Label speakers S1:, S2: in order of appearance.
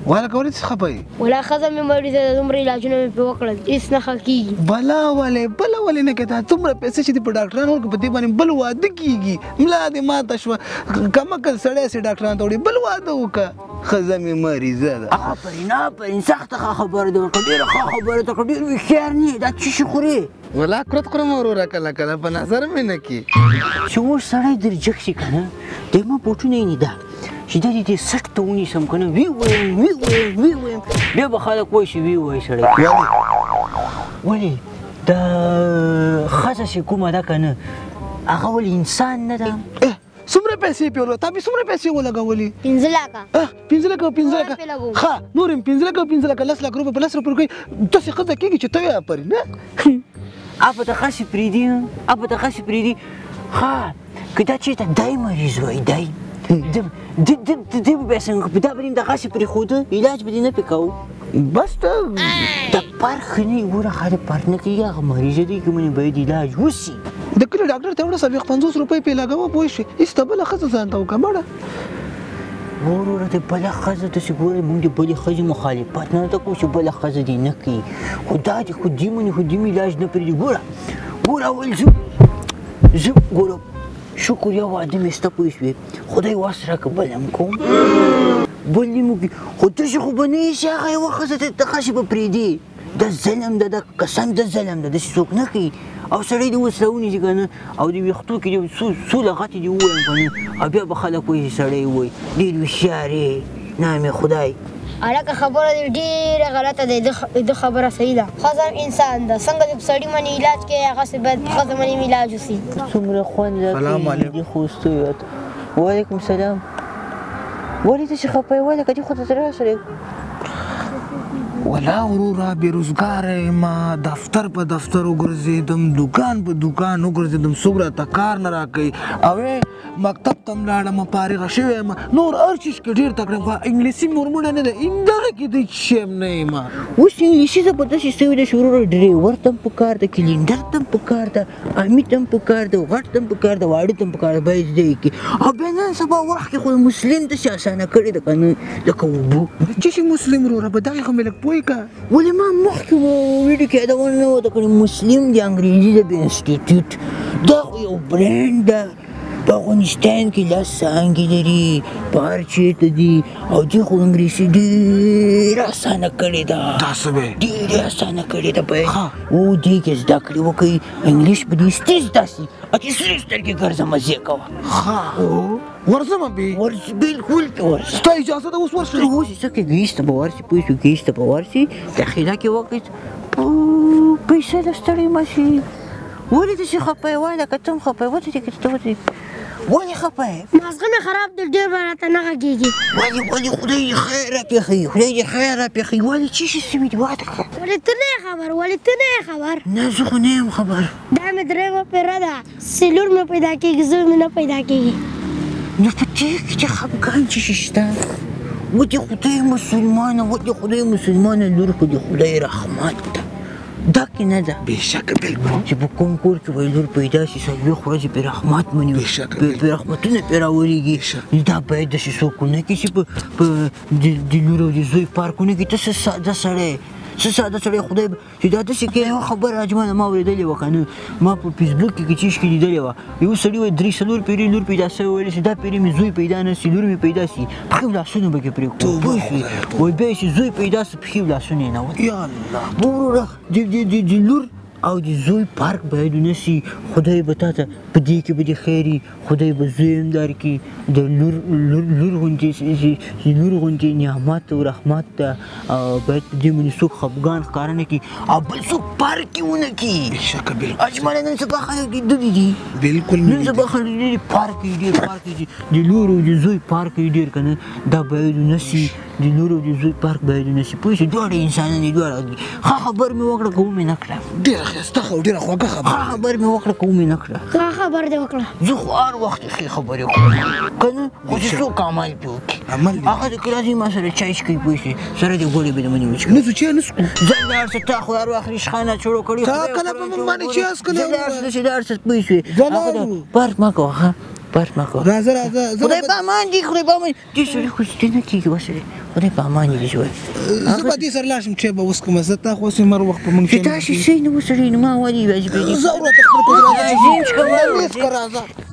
S1: والا کولې څه خپه یې؟
S2: ولا ښځه مې مریضه ده، دومره علاجونه مې پرې وکړل، هېڅ نه ښه کېږي.
S1: بلا ولې بله ولې نه کوې؟ دا څومره پیسې چې دې په ډاکټرانو ورکړې، په دې باندې بل واده کېږي. ملا دې ماته شوه، کم عقل سړی سي ډاکټرانو ته وړي، بل واده وکړه. ښځه مې مریضه ده.
S3: آفرین آفرین، سخته ښه خبره دې وکړه، ډېره ښه خبره دې وکړه، ډېر هوښیار نه یې. دا څه شي خورې؟
S1: ولا کرت خورم وروره، کله کله په نظر مې نه کي.
S3: چې اوس سړی در جګ شي که نه، دی ما بوټونه یې نه ده چې دا دې سټ ته ونیسم که نه، وی وایم وی وایم وی وایم، بیا به خلک وایي چې وی وایي سړی. ولې؟ دا ښځه چې کومه ده که نه، هغه ولې انسان نه ده؟
S1: څومره پیسې پې ولګولې؟ تا پې څومره پیسې ولګولې؟
S2: 5 لکه.
S1: 5 لکه، 5 لکه. ښه نور هم 5 لکه، 5 لکه، 10 لک روپۍ په 10 روپۍ ورکوي، داسې ښځه کېږي چې ته یې آفرین نه.
S3: اپه ته ښه پرېږدي، اپه ته ښه پرېږدي. ښه که دا چېرته دی مریض وای، دی دی به بیا څنګه دا به دې دغسې پرېښوده، علاج به دې نه پرې کوو.
S1: بس ته
S3: د پرخ نه ګوره، ښه د پرخ نه کېږي، هغه مریضه دی که منې باید علاج وسي.
S1: د کلي ډاکټر ته وړه 40-50 روپۍ پرې لګوه، پوه شوې؟ هېڅ ته بله ښځه ځان ته وکړه مړه.
S3: وروره د بله ښځه داسې ګوره، موږ د بلې ښځې مخالفت نه ته کوو چې بله ښځه دې نه کوي، خو دا دې خو دې منې، خو دې مې علاج نه پرېږدي. ګوره ګوره اول زه زه ګوره شکر یو واده مې شته، پوه شوې؟ خدای وس راکړه بل هم کوم، بل دې مو کړي، خو داسې خو به نه وي چې هغه یوه ښځه ته دغسې به پرېږدي. دا ظلم ده، دا قسم د ظلم ده، داسې څوک نه کوي. او سړی دې اوس راونیسي که نه، او د ویښتو کې دې څو څو لغتې دې ووایم که نه، او بیا به خلک وایي چې سړی وایي ډېر هوښیار یې، نام خدای.
S2: هلکه خبره دې ډېره غلطه ده، د خبره صحیح ده. ښځه هم انسان ده، څنګه دې په سړي باندې علاج کوې هغسې باید په ښځه باندې هم علاج وسي.
S3: څومره خوند راکوي دې خوستیو. وعلیکم سلام. ولې داسې خفه یې؟ ولې که دې خو ته راسره؟
S1: ولا وروره بېروزګاره یم، دفتر په دفتر وګرځېدم، دوکان په دوکان وګرځېدم، څوک راته کار نه راکوي. او مکتب ته هم لاړم، فارغه شوی یم، نور هر چیز کې ډېر تکړه یم، خو انګلیسي مې ورمړه نه ده، همدغه کې د هېڅ شی هم نه یم.
S3: اوس انګلیسي زه په داسې سوي ده چې وروره ډریور ته هم پکار ده، کلینډر ته هم پکار ده، امي ته هم پکار ده، غټ ته هم پکار ده، واړه ته هم پکار ده، باید زده یې کړي. او بیا نن سبا وخت کې خو مسلم داسې اسانه کړې ده که نه، لکه اوبه.
S1: څه شي مسلم وروره؟ په دغې خو مې لږ پوه کړه.
S3: ولې ما مخکې ویډیو کې یادونه نه وه کړې، مسلم د انګریزي ژبې انسټیټیوټ دا خو یو برانډ ده، په افغانستان کې 10 څانګې لري، په هر چېرته دي، او دې خو انګلیسي ډېره اسانه کړې ده.
S1: دا څه وایې؟
S3: ډېره اسانه کړې ده. باید او دې کې زده کړې وکړئ، انګلیس به دې ستې زده سي، اتې سرې سترګې ګرځه مزې کوه.
S1: ښه ورځمه بې؟
S3: ورځ بالکل پې ورځه.
S1: ستا اجازه ده اوس ورشم؟
S3: اوس یې څه کوې؟ ګیس ته به ورشي، پوه شو، ګیس ته به ورشي، داخله کې وکړې، پیسې له ستړې مه شي. ولې داسې خفه یې؟ وایه لکه ته هم خفه یې، ودرېږه ته ودرېږه. ولې خفه یې؟
S2: مازغه مې خراب دی، ډېر به راته نه غږېږي.
S3: ولې ولې؟ خدای دې خیر راپېښوي، خدای دې خیر راپېښوي. ولې څه شي سوي دي؟ واده کړه.
S2: ولې ته نه یې خبر؟ ولې ته نه یې خبر؟
S3: نه زه خو نه یم خبر.
S2: دا مې درېیمه پیره ده چې لور مې پیدا کېږي، زوی مې نه پیدا کېږي.
S3: نو په دې کې د خفګان څه شي شته؟ ودې خدای مسلمانه، ودې خدای مسلمانه، لور خو دې خدای رحمت ده، دا کې نه ده.
S1: بېشکه بلکل.
S3: چې په کوم کور کې به یې لور پیدا شي، 40 ورځې پرې رحمت مني، پرې رحمتونه پرې راورېږي. دا باید داسې څوک ونه کړي چې په د لور او د زوی پارک ونه کړي. ته څه ساده سړی، څه ساده سړی، خدای چې دا داسې کوي. یوه خبره اجمله ما اورېدلې وه که نه، ما په فېسبوک کې چې کې لیدلې وه، یو سړي وایي 3-4 پېرې لور پیدا سوی، ویل چې دا پېرې مې زوی پیدا نه سي، لور مې پیدا سي، پښې او لاسونه به کې پرې کړو، پوه شوې؟ وایي بیا چې زوی پیدا سو، پښې او لاسونه یې نه ول.
S1: یا الله.
S3: وروره د لور او د زوی پارک باید ونه سي. خدای به تا ته په دې کې به دې خیر وي، خدای به زوی هم درکړي، د لور لور لور غوندې لور غوندې نعمت او رحمت ده. او باید په دې باندې څوک خفګان ښکاره نه کړي او بل څوک پارک یې ونه کړي.
S1: بېشکه بلکل.
S3: اجمله نن سبا خلک لیدلي دي.
S1: بلکل
S3: نن سبا خلک لیدلي دي، پارک یې ډېر، پارک یې ډېر، د لور او د زوی پارک یې ډېر که نه، دا باید ونه سي. د لور او د زوی پارک باید ونه سي، پوه شوې؟ دواړه انسانان دي، دواړه دي. ښه خبر مې وکړه که ومې نه کړه؟
S1: ډېره ښایسته خو ډېره خوږه خبره.
S3: ښه خبر مې وکړه که ومې نه کړه؟
S2: ښه خبر دې وکړه.
S3: زه خو هر وخت ښې خبرې کوم که نه، خو چې څوک عمل پرې وکړي.
S1: عمل دې.
S3: هغه د کله ما سره چای څښي، پوه شوې؟ سره دې ګوړې به دې منې وڅښي.
S1: نه زه چای نه څښو.
S3: ځه لاړ شه، تا خو هر وخت ریشخانه شروع کړې.
S1: تا کله په موږ باندې چای څښلی؟
S3: ځه لاړ شه، چې لاړ شه، پوه شوې؟
S1: ځه لاړو.
S3: پارک مه کوه، ښه پارک مه کوه.
S1: راځه راځه.
S3: خدای په امان دي، خدای په امان دي. دې سړي خو ستې نه کېږي، وسړي. خدای په امان دې شوی.
S1: زه به دې سره لاړ شم چې به وڅښم، زه تا خو هسې مر وخت په موږ
S3: چې تاسو څه نه وسړي، نو ما ولې یوازې پرېږدي؟
S1: زه وروره ته خپل کور راځه،
S3: زه یې څښم.
S1: مېز که راځه.